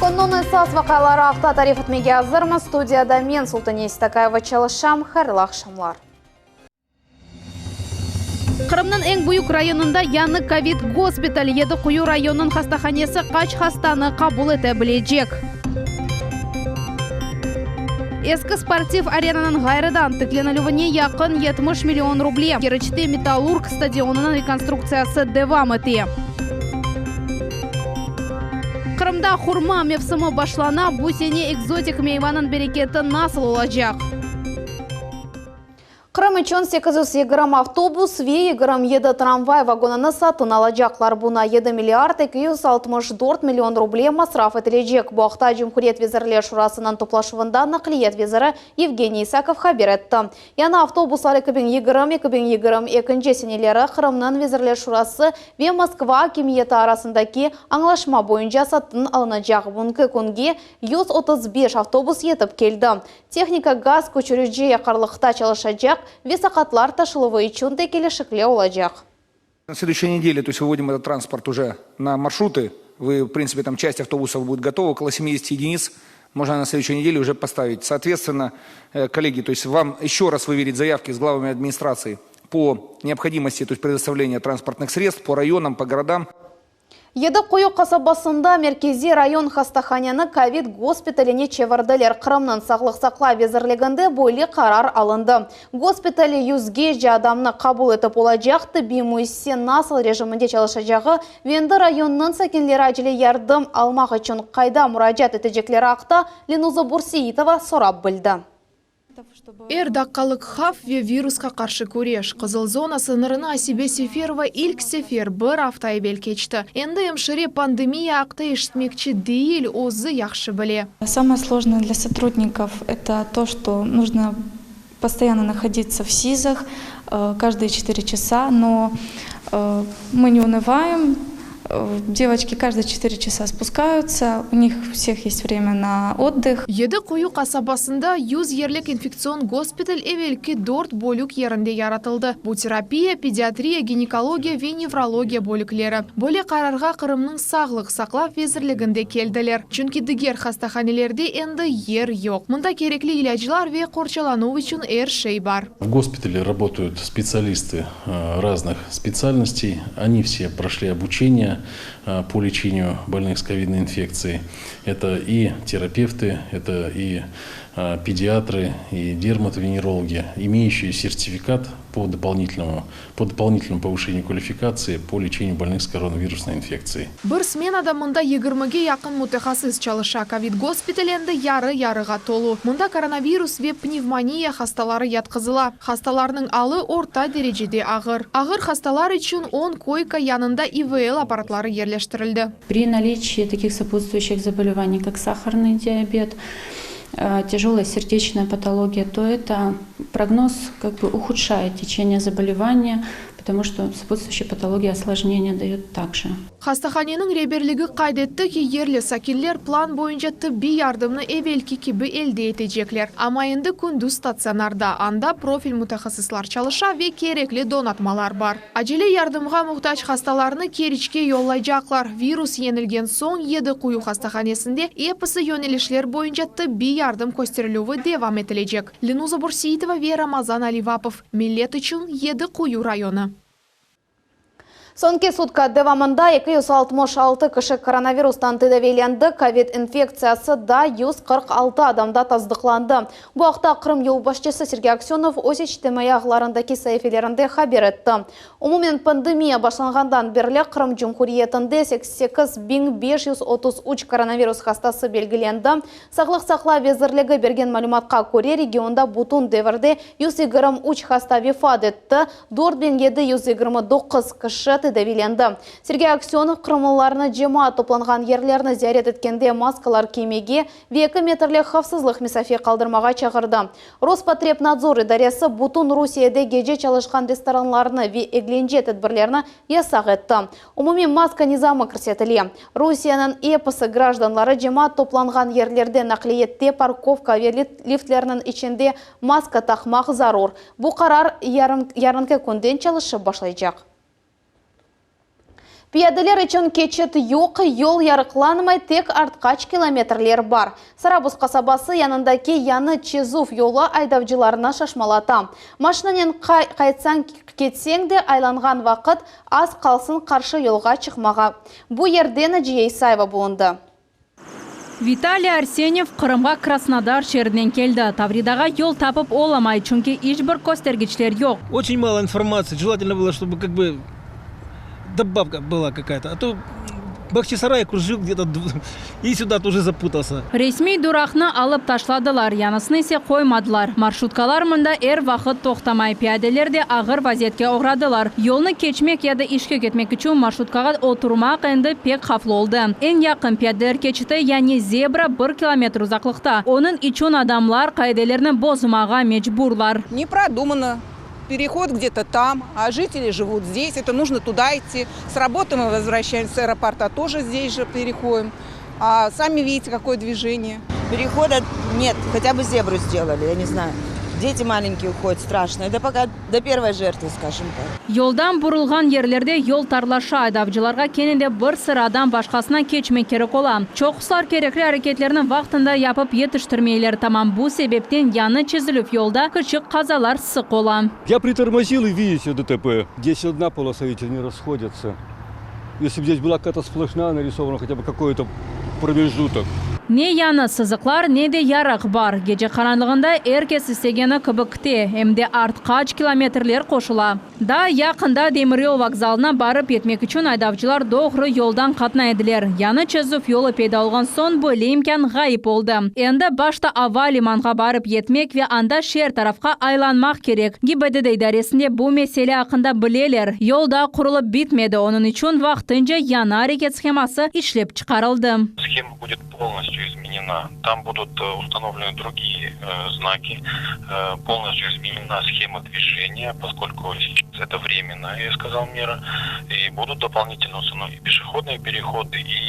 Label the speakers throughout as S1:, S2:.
S1: Künniñ esas vaqiaları aqta tarif etmege azırmız. Studiyada men, Sultaniye Seytakayeva, çalışam. Hayırlı aqşamlar. Qırımnıñ eñ büyük rayonında yañı kovid gospital, Yedi Quyu rayonınıñ hastahanesi qaç hastanı qabul ete bilecek? Eski sportiv arenanıñ ğayrıdan tiklenilüvine yaqın 70 million ruble, Keriçte Metallurg stadionınıñ rekonstruktsiyası devam ete. Qırımda hurma mevsimi başlana, bu sene ekzotik meyvanıñ bereketi nasıl olacaq? Qırım içün 820 avtobus ve 27 tramvay vagonını satın alacaqlar. Buña 7 milliard 264 million ruble masraf etilecek. Bu aqta Cumhuriyet Vezirler Şurasınıñ toplaşuvında naqliyat veziri Yevgeniy İsakov haber etti. Yañı avtobuslar 2020, 2022 seneleri Qırımnıñ Vezirler Şurası ve Moskva akimiyeti arasındaki añlaşma boyunca satın alınacaq. Bugünki künge 135 avtobus yetip keldi. Tehnika gaz köçürici yaqarlıqta çalışacaq ve saqatlar taşıluvı içün de kelişikli olacaq.
S2: На следующей неделе, то есть выводим этот транспорт уже на маршруты, вы, в принципе, там часть автобусов будет готова, около 70 единиц можно на следующей неделе уже поставить. Соответственно, коллеги, то есть вам еще раз выверить заявки с главами администраций по необходимости, то есть предоставления транспортных средств по районам, по городам.
S1: Yedi Quyu qasabasında merkeziy rayon hastahaneni kovid gospitaline çevirdiler. Qırımnıñ Sağlıq saqlav vezirliginde böyle qarar alındı. Gospital yüzgece adamnı qabul etip olacaq, tıbbiy müessise nasıl rejiminde çalışacağı ve endi rayonnıñ sakinleri acele yardım almaq içün qayda muracaat etecekleri aqta Lenuza Bürseitova sorap bildi.
S3: Er daqqalıq havf ve virusqa qarşı küreş. Qızıl zona sıñırını Asibe Seferova ilk sefer bir afta evel keçti. Endi emşire pandemiya aqta eşitmekçi değil, özü yahşı bile.
S4: Самое сложное для сотрудников, это то, что нужно постоянно находиться в СИЗах, каждые четыре часа, но мы не унываем, Девочки каждые четыре часа спускаются, у них у всех есть время на отдых.
S3: Yedi Quyu qasabasında yüz yerlik infektsion gospital evelki dört bölük yerinde yaratıldı, bu terapiya, pediatriya, ginekologiya ve nevrologiya bölükleri. Böyle qararğa Qırımnıñ Sağlıq saqlav vezirliginde keldiler, çünki diger hastahanelerde endi yer yoq. Mında kerekli ilâclar ve qorçalanuv içün er şey bar.
S5: В госпитале работают специалисты разных специальностей. Они все прошли обучение по лечению больных с ковидной инфекцией. Это и терапевты, это и педиатры, и дерматовенерологи, имеющие сертификат по дополнительному, по дополнительному повышению квалификации по лечению больных с коронавирусной инфекцией.
S3: Bir smenada mında yigirmige yaqın mütehassıs çalışa. Kovid gospital endi yarı-yarığa tolu. Mında koronavirus ve pnevmoniya hastaları yatqızıla. Hastalarnıñ alı orta derecede ağır. Ağır hastalar içün on koyka yanında İVL apparatları yerleştirildi.
S4: При наличии таких сопутствующих заболеваний, как сахарный диабет, тяжелая сердечная патология, то это прогноз как бы ухудшает течение заболевания, потому что сопутствующая патология осложнения дает также.
S3: Hastahaneniñ reberligi qayd etti ki, yerli sakinler plan boyunca tıbbiy yardımnı evelki kibi elde etecekler, amma endi kündüz statsionarda, anda profil mütehassıslar çalışa ve kerekli donatmalar bar. Acele yardımğa muhtac hastalarnı Keriçke yollaycaqlar. Virus yeñilgen soñ Yedi Quyu hastahanesinde episi yönelişler boyunca tıbbiy yardım kösterilüvi devam etilecek. Lenuza Bürseitova ve Ramazan Alivapov, Millet içün, Yedi Quyu rayonı.
S1: Soñki sutka devamında 266 kişi koronavirustan tedaviylendi, kovid infektsiyası da 146 adamda tasdıqlandı. Bu aqta Qırım yolbaşçısı Sergey Aksönov öz içtimaiy ağlarındaki saifelerinde haber etti. Umumen pandemiya başlanğandan berli Qırım Cumhuriyetinde 88 533 koronavirus hastası belgilendi. Sağlıq saqlav vezirligi bergen malümatqa köre, regionda bütün devirde 123 hasta vefat etti, 4729 kişi tedaviylendi. Sergey Aksönov qırımlılarnı cemaat toplanğan yerlerni ziyaret etkende maskalar kiymege ve eki metrlik havfsızlıq mesafe qaldırmağa çağırdı. Rospotrebnadzor idaresi bütün Rusiyede gece çalışqan restoranlarnı ve eglence tedbirlerini yasaq etti. Umumiy maska nizamı kirsetile. Rusiyeniñ episi grajdanları cemaat toplanğan yerlerde, naqliyette, parkovka ve liftlerniñ içinde maska taqmaq zarur. Bu qarar yarınki künden çalışıp başlaycaq. Piyadeler içün keçit yoq, yol yarıqlanmay, tek artqaç kilometrler bar. Sarabuz qasabası yanındaki yañı çezuv yolu aydavcılarnı şaşmalata. Maşinanen qaytsañ ketseñ de, aylanğan vaqıt az qalsın qarşı yolğa çıqmağa. Bu yerde Naciye İsayeva bulundı.
S6: Vitaliy Arsenyev Qırımğa Krasnodar şeerinden keldi. Tavridağa yol tapıp olamay, çünki iç bir köstergiçler yoq.
S7: Очень мало информации, желательно было, чтобы как бы добавка была какая-то, а то Бахчисарай кружил где-то и сюда тоже запутался.
S6: Resmiy duraqnı alıp taşladılar, yañısını ise qoymadılar. Marşrutkalar mında er vaqıt toqtamay, piyadeler de ağır vaziyetke oğradılar. Yolnı keçmek ya da işke ketmek içün marşrutkağa oturmaq endi pek havflı oldı. Eñ yaqın piyadeler keçiti, yani zebra bir kilometr uzaqlıqta. Onıñ içün adamlar qaidelerni bozmağa mecburlar.
S8: Не продумано. Переход где-то там, а жители живут здесь. Это нужно туда идти. С работы мы возвращаемся с аэропорта, тоже здесь же переходим. А сами видите, какое движение.
S9: Перехода нет, хотя бы зебру сделали, я не знаю. Дети маленькие уходят, страшно. Это пока до первой жертвы, скажем так.
S6: Yoldan burulğan yerlerde yol tarlaşa, aydavcılarğa kene de bir sıradan başqasına keçmek kerek ola. Çoqusılar kerekli areketlerni vaqtında yapıp yetiştirmeyler. Tamam bu sebepten yañı çezilüv yolda kiçik qazalar sıq ola.
S10: Я притормозил и видите ДТП. Здесь одна полоса, видите, они расходятся. Если бы здесь была какая-то сплошная нарисована, хотя бы какой-то промежуток.
S6: Ne yañı sızıqlar, ne de yarıq bar. Gece qaranlığında er kes istegeni kibi kete, em de artqaç kilometrler qoşula. Daa yaqında demiryol vokzalına barıp yetmek içün aydavcılar doğru yoldan qatnay ediler. Yañı çezüv yolu peyda olğan soñ böyle imkân ğayıp oldı. Endi başta ava limanğa barıp yetmek ve anda şeer tarafqa aylanmaq kerek. GİBDD idaresinde bu mesele aqqında bileler. Yol daa qurulıp bitmedi, onıñ içün vaqtınca yañı areket sheması işlep çıqarıldı.
S11: Схема будет полностью изменена. Там будут установлены другие знаки, полностью изменена схема движения, поскольку сейчас это временная, я сказал, мера, и будут дополнительно установлены и пешеходные переходы, и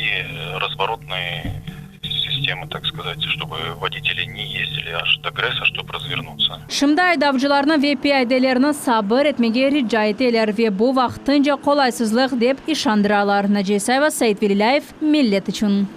S11: разворотные системы, так сказать, чтобы водители не ездили аж до ГРЭСа, чтобы развернуться.
S6: Şimdi aydavcılarnı ve piyadelerni sabır etmege rica eteler ve bu vaqtınca qolaysızlıq dep işandıralar. Naciye İsayeva, Said Velilâyev, Millet içün.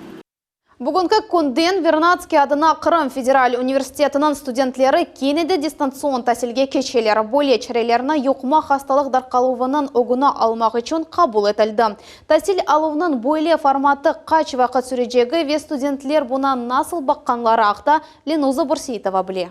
S1: Bugünki künden Vernadskiy adına Qırım federal universitetiniñ studentleri kene de distantsion tasilge keçeler. Böyle çarelerni yuqma hastalıq darqaluvınıñ ögüni almaq içün qabul etildi. Tasil aluvnıñ böyle formatı qaç vaqıt sürecegi ve studentler buña nasıl baqqanları aqta Lenuza Bürseitova bile.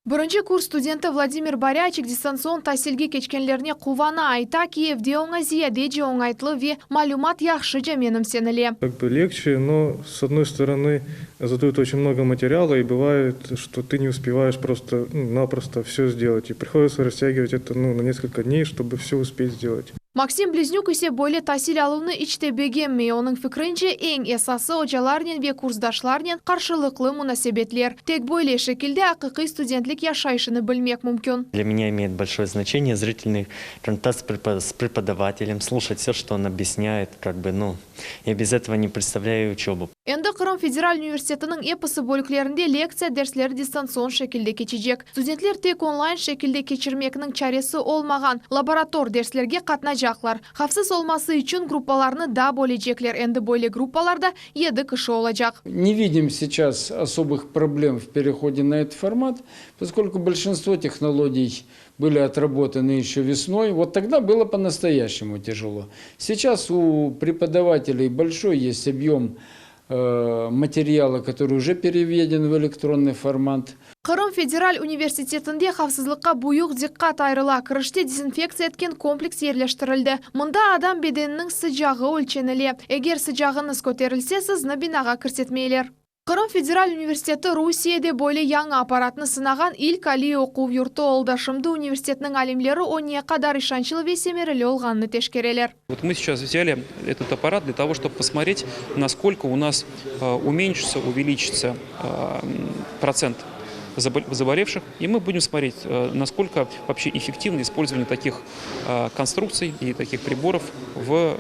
S3: Birinci kurs studenti Vladimir Baryaçik distantsion tasilge keçkenlerine quvana, ayta ki, evde oña ziyadece oñaytlı ve malümat yahşıca menimsenile.
S12: Как бы легче, но с одной стороны задают очень много материала, и бывает, что ты не успеваешь просто ну, напросто все сделать, и приходится растягивать это ну, на несколько дней, чтобы все успеть сделать.
S3: Maksim Bliznük ise böyle tasil aluvnı iç te begenmey. Onıñ fikrince, eñ esası ocalarnen ve kursdaşlarnen qarşılıqlı munasebetler. Tek böyle şekilde aqiqiy studentlik yaşayışını bilmek mümkün.
S13: Для меня имеет большое значение зрительный контакт с преподавателем, слушать все, что он объясняет, как бы, ну, я без этого не представляю учебу.
S3: Endi Qırım federal universitetiniñ episi bölüklerinde lektsiya dersleri distantsion şekilde keçecek. Studentler tek onlayn şekilde keçirmekniñ çaresi olmağan laborator derslerge qatnacaqlar. Havfsız olması içün gruppalarnı da bölecekler. Endi böyle gruppalarda 7 kişi olacaq.
S14: Не видим сейчас особых проблем в переходе на этот формат, поскольку большинство технологий были отработаны еще весной. Вот тогда было по-настоящему тяжело. Сейчас у преподавателей большой есть объем материала, который уже переведен в электронный формат.
S3: Qırım federal universitetinde havfsızlıqqa büyük diqqat ayırıla. Kirişte dezinfektsiya etken kompleks yerleştirildi. Mında adam bedeniniñ sıcağı ölçenile. Eger sıcağıñız köterilse, sizni binağa kirsetmeyler. Qırım federal universiteti Rusiyede böyle yañı apparatnı sınağan ilk aliy oquv yurtu oldı. Şimdi universitetniñ alimleri o ne qadar işançlı ve semereli olğanını teşkereler.
S15: Вот мы сейчас взяли этот аппарат для того, чтобы посмотреть, насколько у нас уменьшится, увеличится процент заболевших, и мы будем смотреть, насколько вообще эффективно использование таких конструкций и таких приборов в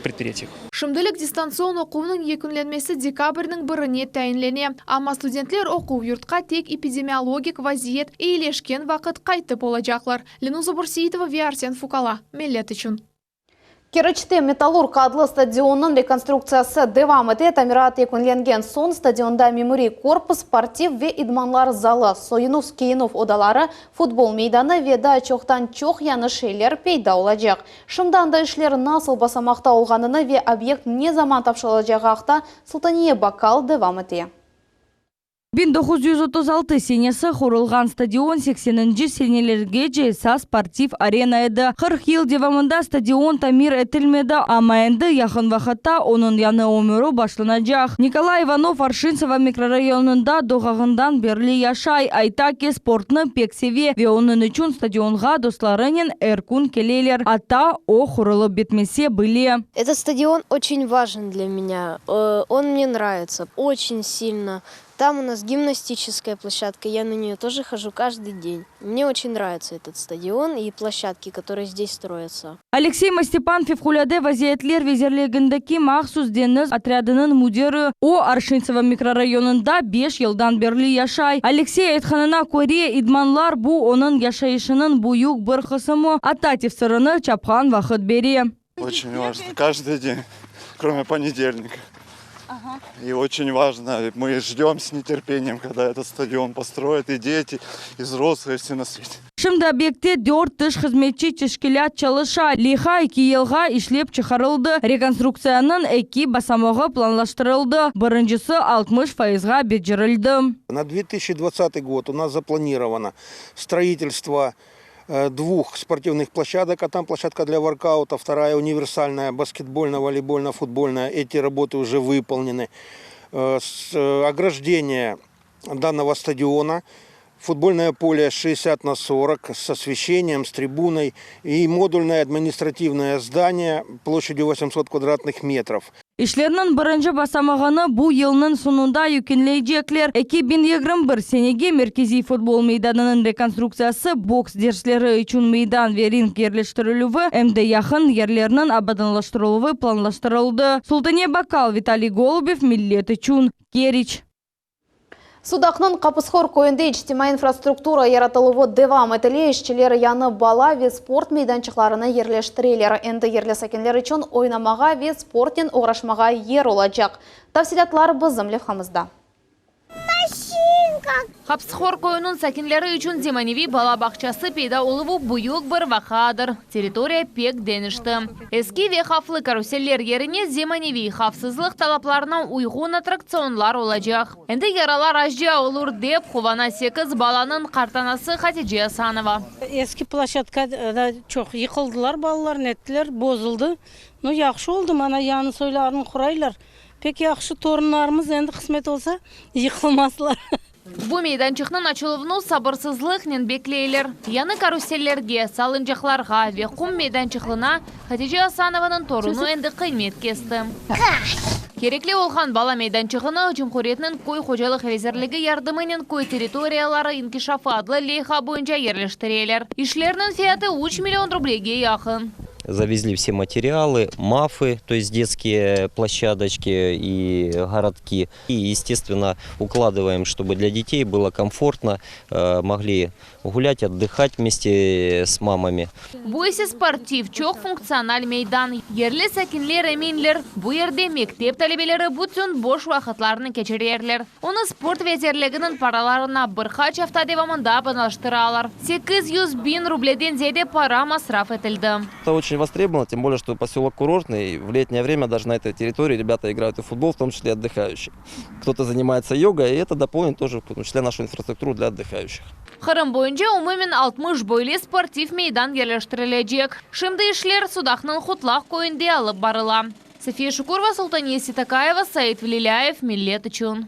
S15: предприятиях.
S3: Şimdilik distantsion oquvnıñ yekünlenmesi dekabrniñ birine tayinlene. Amma studentler oquv yurtqa tek epidemiologik vaziyet eyileşken vaqıt qaytıp olacaqlar. Lenuza Bürseitova ve Arsen Fukala. Millet içün.
S1: Keriçte Metallurg adlı stadionnıñ rekonstruktsiyası devam ete. Tamirat yekünlengen soñ stadionda memuriy korpus, sportiv ve idmanlar zalı, soyunuv-kiyinüv odaları, futbol meydanı ve daa çoqtan-çoq yañı şeyler peyda olacaq. Şimdi anda işler nasıl basamaqta olğanını ve obyekt ne zaman tapşırılacağı aqta Sultaniye Bakal devam ete.
S16: 1936 senesi qurulğan stadion sekseninci senelergece esas sportiv arena edi. 40 yıl devamında stadion tamir etilmedi, amma endi yaqın vaqıtta onıñ yañı ömüri başlanacaq. Nikolay İvanov Arşintsevo mikrorayonında doğğanından berli yaşay. Ayta ki, sportnı pek seve ve onıñ içün stadionğa dostlarınen er kün keleler, atta o qurulıp bitmese bile.
S17: Этот stadion очень важен для меня. Он мне нравится очень сильно. Там у нас гимнастическая площадка, я на нее тоже хожу каждый день. Мне очень нравится этот стадион и площадки, которые здесь строятся.
S16: Aleksey Mastepan Fevqulâde vaziyetler vezirligindeki mahsus deñiz otrâdınıñ müdiri. O, Arşintsevo mikrorayonında beş yıldan berli yaşay. Aleksey aytqanına köre, idmanlar bu onıñ yaşayışınıñ büyük bir qısımı, atta tefsirini çapqan vaqıt bere.
S18: Очень важно. Каждый день, кроме понедельника. И очень важно, мы ждем с нетерпением, когда этот стадион построят и дети, и взрослые, все на свете.
S16: Şimdi obyektte dört tış hızmetçi teşkilât çalışa. Leyha eki yılğa işlep çıqarıldı. Rekonstruktsiyanıñ eki basamağı planlaştırıldı. Birincisi 60 fayızğa becerildi.
S19: На 2020 год у нас запланировано строительство двух спортивных площадок, а там площадка для воркаута, вторая универсальная, баскетбольная, волейбольная, футбольная. Эти работы уже выполнены. С ограждение данного стадиона, футбольное поле 60 на 40 с освещением, с трибуной и модульное административное здание площадью 800 квадратных метров.
S16: İşlerniñ birinci basamağını bu yılnıñ soñunda yekünleycekler. 2021 senege merkeziy futbol meydanınıñ rekonstruktsiyası, boks dersleri içün meydan ve ring yerleştirilüvi, em de yaqın yerlerniñ abadanlaştırıluvı planlaştırıldı. Sultaniye Bakal, Vitaliy Golubev, Millet içün, Keriç.
S1: Sudaqnıñ Qapıshor köyünde içtimaiy infrastruktura yaratıluvı devam etile, işçiler yañı bala ve sport meydançıqlarını yerleştireler. Endi yerli sakinler içün oynamağa ve sportnen oğraşmağa yer olacaq. Tafsilâtlar bizim levhamızda.
S20: Qapıshor köyüniñ sakinleri içün zemaneviy bala bağçası peyda oluvı büyük bir vaqiadır. Territoriya pek deñişti. Eski ve havflı karuseller yerine zemaneviy, havfsızlıq talaplarına uyğun attraktsionlar olacaq. Endi yaralar azca olur, dep quvana sekiz balanıñ qartanası Hatice Asanova.
S21: Eski ploşçadkada çoq yıqıldılar balalar, nettiler, bozuldı. Nu, yahşı oldı, mana yañı soylarını quraylar. Pek yahşı, torunlarımız endi qısmet olsa, yıqılmazlar.
S20: Bu meydançıqnıñ açıluvını sabırsızlıqnen bekleyler. Yañı karusellerge, salıncaqlarğa ve qum meydançıqlına Hatice Asanovanıñ torunı endi qıymet kesti. Kerekli olğan bala meydançığını Cumhuriyetniñ Köy hocalıq vezirligi yardımınen Köy territoriyaları inkişafı adlı leyha boyunca yerleştireler. İşlerniñ fiyatı üç million rublege yaqın.
S22: Завезли все материалы, мафы, то есть детские площадочки и городки. И, естественно, укладываем, чтобы для детей было комфортно, могли гулять, отдыхать вместе с мамами.
S20: Bu ise sportiv, çoq funktsional meydan. Yerli sakinler eminler, bu yerde mektep talebeleri bütün boş vaqıtlarını keçirerler. Onı sport vezirliginiñ paralarına bir qaç afta devamında abadanlaştıralar. 800 biñ rubleden ziyade para masraf etildi.
S23: Это очень востребовано, тем более, что поселок курортный. В летнее время даже на этой территории ребята играют и в футбол, в том числе отдыхающие. Кто-то занимается йогой, и это дополнит тоже, в том числе, нашу инфраструктуру для отдыхающих.
S20: Qırım boyunca umumen 60 böyle sportiv meydan yerleştirilecek. Şimdi işler Sudaqnıñ Qutlaq köyünde alıp barıla. Safiye Şukurova, Sultaniye Sitakaeva, Said Velilâyev, Millet içün.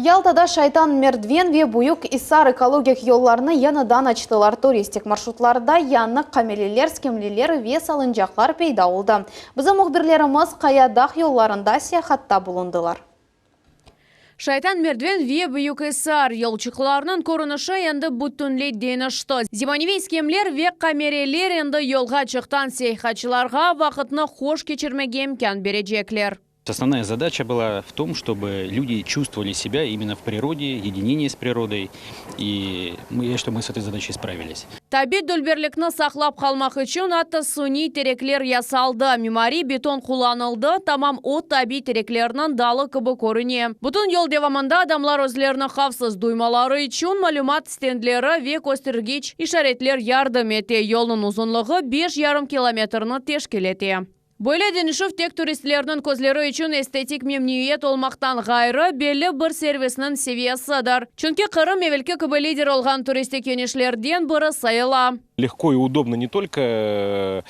S1: Yaltada Şaytan Merdven ve Büyük İsar ekologik yollarını yañıdan açtılar. Turistik marşrutlarda yañı qameleler, skemleler ve salıncaqlar peyda oldı. Bizim mühbirlerimiz Qaya dağ yollarında seyahatta bulundılar.
S20: Şaytan Merdven ve Büyük İsar yolçıqlarınıñ körünişi endi bütünley deñişti. Zemaneviy skemler ve qamereler endi yolğa çıqqan seyahatçılarğa vaqıtnı hoş keçirmege imkân berecekler.
S2: Основная задача была в том, чтобы люди чувствовали себя именно в природе, единение с природой. И мы, я считаю, мы с этой задачей справились.
S4: Tabiiy dülberlikni saqlap qalmaq içün atta suniy terekler yasaldı, mimariy beton qullanıldı, tamam o tabiiy tereklerniñ dalı kibi körüne. Bütün yol devamında adamlar özlerini havfsız duymaları içün malümat stendleri ve köstergiç işaretler yardım ete. Yolnıñ uzunlığı beş yarım kilometrni teşkil ete. Böyle deñişüv tek turistlerniñ közleri içün estetik memnüiyet olmaqtan ğayrı, belli bir servisniñ seviyesidir. Çünki Qırım evelki kibi lider olğan turistik yönüşlerden biri sayıla.
S5: Легко и удобно не только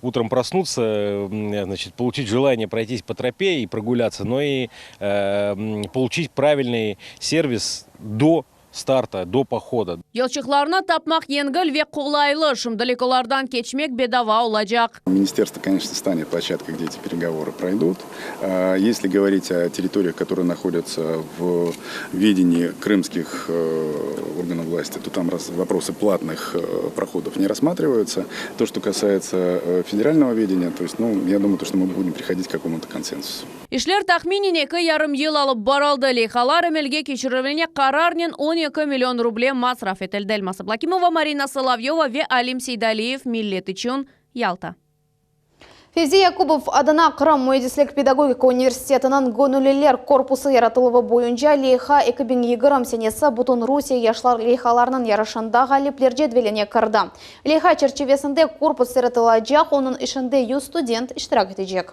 S5: утром проснуться, значит, получить желание пройтись по тропе и прогуляться, но и получить правильный сервис до старта, до похода.
S4: Yolçıqlarnı tapmaq yengil ve qolaylı, şimdilik olardan keçmek bedava olacaq.
S24: Министерство, конечно, станет площадкой, где эти переговоры пройдут. Если говорить о территориях, которые находятся в ведении крымских органов власти, то там вопросы платных проходов не рассматриваются. То, что касается федерального ведения, то есть, ну, я думаю, то, что мы будем приходить к какому-то консенсусу.
S4: İşler tahminen 2,5 yıl alıp barıldı. Leyhalar amelge keçirilüvine qararnen 12 million ruble masraf etildi. Elmaz Ablakimova, Marina Solovyova ve Alim Seydaliyev Millet içün Yalta.
S1: Fevzi Yakubov adına Qırım müendislik pedagogika universitetiniñ göñülliler korpusı yaratıluvı boyunca leyha 2020 senesi bütün Rusiye yaşlar leyhalarınıñ yarışında ğalipler cedveline kirdi. Leyha çerçivesinde korpus yaratılacaq, onıñ işinde 100 student iştirak etecek.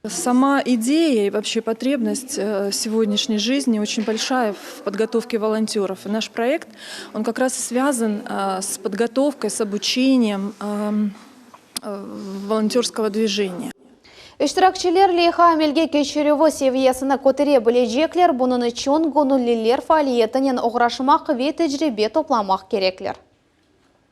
S25: Сама идея и вообще потребность сегодняшней жизни очень большая в подготовке волонтеров. И наш проект, он как раз и связан с подготовкой, с обучением волонтерского движения.
S1: İştirakçiler leyha amelge keçirüvi seviyesini kötere bilecekler, bunıñ içün göñülliler faaliyetinen oğraşmaq ve tecribe toplamaq kerekler.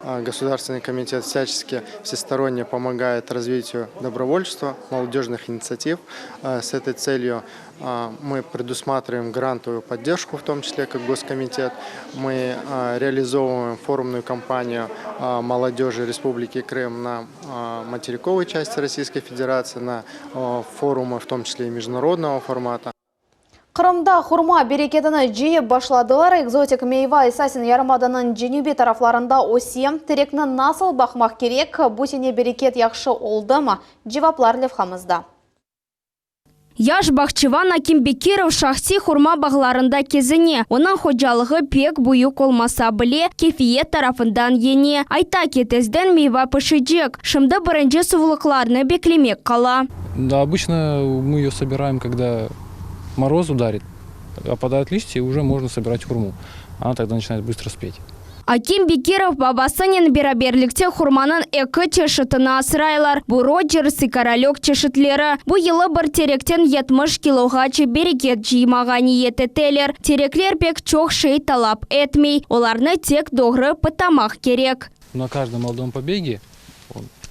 S26: Государственный комитет всячески всесторонне помогает развитию добровольчества, молодежных инициатив. С этой целью мы предусматриваем грантовую поддержку, в том числе как Госкомитет. Мы реализовываем форумную кампанию молодежи Республики Крым на материковой части Российской Федерации, на форумы, в том числе и международного формата.
S1: Qırımda hurma bereketini cıyıp başladılar. Ekzotik meyva esasen yarımadanıñ cenübiy taraflarında öse. Terekni nasıl baqmaq kerek? Bu sene bereket yahşı oldımı? Cevaplar levhamızda.
S27: Yaş bağçıvan Akim Bekirov şahsiy hurma bağlarında kezine. Onıñ hocalığı pek büyük olmasa bile, keyfiyet tarafından yeñe. Ayta ki, tezden meyva pişecek. Şimdi birinci suvluqlarnı beklemek qala.
S28: Да, обычно мы ее собираем, когда мороз ударит, опадают листья, и уже можно собирать хурму. Она тогда начинает быстро спеть.
S27: Akim Bekirov babasınen beraberlikte hurmanıñ eki çeşitini asraylar. Bu Rogers и Korolök çeşitleri. Bu yılı bir terekten 70 kiloğace bereket cıymağa niyet eteler. Terekler pek çoq şey talap etmey. Olarnı tek doğru pıtamaq kerek.
S28: На каждом молодом побеге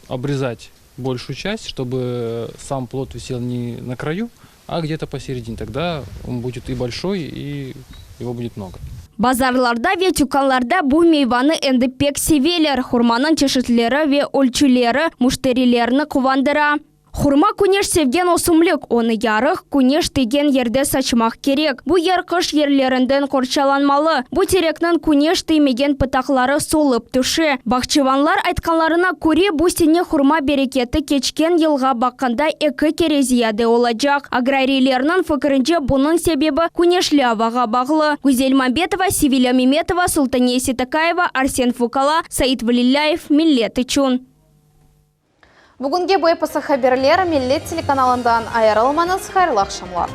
S28: обрезать большую часть, чтобы сам плод висел не на краю, а где-то посередине. Тогда он будет и большой, и его будет много.
S27: Bazarlarda ve tükânlarda bu meyvanı endi pek seveler. Hurmanıñ çeşitleri ve ölçüleri müşterilerni quvandıra. Hurma küneş sevgen ösümlik, onı yarıq küneş tiygen yerde saçmaq kerek. Bu yer qış yellerinden qorçalanmalı. Bu terekniñ küneş tiymegen pıtaqları solıp tüşe. Bağçıvanlar aytqanlarına köre, bu sene hurma bereketi keçken yılğa baqqanda eki kere ziyade olacaq. Agrariylerniñ fikirince, bunıñ sebebi küneşli avağa bağlı. Güzel Mambetova, Sevilya Memetova, Sultaniye Sitakaeva, Arsen Fukala, Said Velilâyev, Millet içün.
S1: Bugünge bu episi haberler Millet telekanalından ayırılmañız, hayırlı aqşamlar.